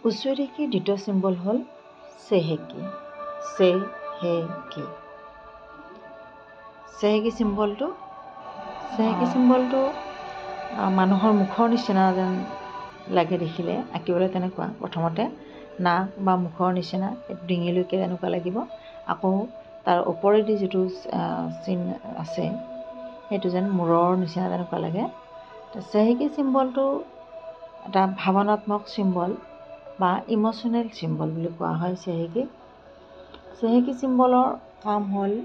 উচুই ৰেইকিৰ দ্বিতীয় চিম্বল হ'ল চেহেকি। চে হে কি। চেহেকি চিম্বলটো, চেহেকি চিম্বলটো মানুহৰ মুখৰ নিচিনা যেন লাগে দেখিলে, আঁকিবলৈ তেনেকুৱা। প্ৰথমতে নাক বা মুখৰ নিচিনা, ডিঙিলৈকে তেনেকুৱা লাগিব। আকৌ তাৰ ওপৰেদি যিটো চিন আছে, সেইটো যেন মূৰৰ নিচিনা তেনেকুৱা লাগে। চেহেকি চিম্বলটো এটা ভাৱনাত্মক চিম্বল বা ইম'চনেল চিম্বল বুলি কোৱা হয় চেহেকি। চেহেকি চিম্বলৰ কাম হ'ল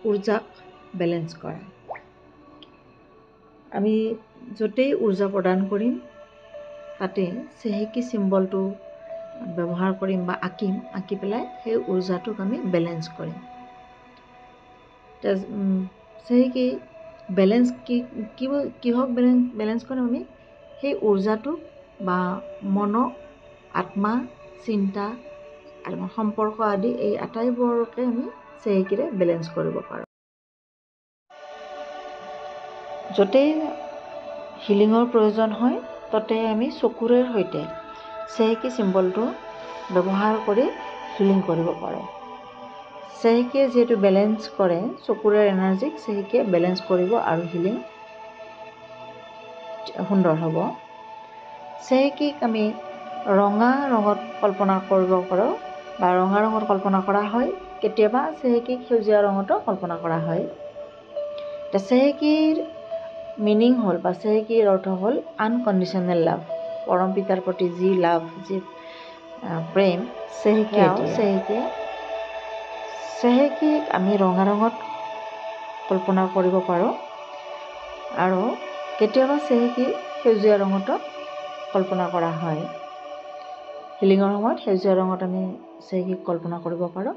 উৰ্জাক বেলেঞ্চ কৰা। আমি য'তেই উৰ্জা প্ৰদান কৰিম, তাতে চেহেকি চিম্বলটো ব্যৱহাৰ কৰিম বা আঁকিম। আঁকি পেলাই সেই উৰ্জাটোক আমি বেলেঞ্চ কৰিম। চেহেকি বেলেঞ্চ কি কি কিহক বেলেঞ্চ কৰিম আমি? সেই উৰ্জাটোক বা মনক, আত্মা, চিন্তা, সম্পৰ্ক আদি এই আটাইবোৰকে আমি চেহেকিৰে বেলেঞ্চ কৰিব পাৰোঁ। য'তেই হিলিঙৰ প্ৰয়োজন হয়, ত'তে আমি চকুৰে সৈতে চেহেকি চিম্বলটো ব্যৱহাৰ কৰি হিলিং কৰিব পাৰোঁ। চেহেকিয়ে যিহেতু বেলেঞ্চ কৰে, চকুৰে এনাৰ্জিক চেহেকিয়ে বেলেঞ্চ কৰিব আৰু হিলিং সুন্দৰ হ'ব। চেহেকিক আমি ৰঙা ৰঙত কল্পনা কৰিব পাৰোঁ বা ৰঙা ৰঙত কল্পনা কৰা হয়। কেতিয়াবা চেহেকিক সেউজীয়া ৰঙতো কল্পনা কৰা হয়। এতিয়া চেহেকিৰ মিনিং হ'ল বা চেহেকিৰ অৰ্থ হ'ল আনকণ্ডিশ্যনেল লাভ। পৰম পিতাৰ প্ৰতি যি লাভ, যি প্ৰেম, চেহেকিয়ে। চেহেকিয়ে। চেহেকিক আমি ৰঙা ৰঙত কল্পনা কৰিব পাৰোঁ আৰু কেতিয়াবা চেহেকি সেউজীয়া ৰঙতো কল্পনা কৰা হয়। হিলিঙৰ সময়ত সেউজীয়া ৰঙত আমি চেহেকিক কল্পনা কৰিব পাৰোঁ।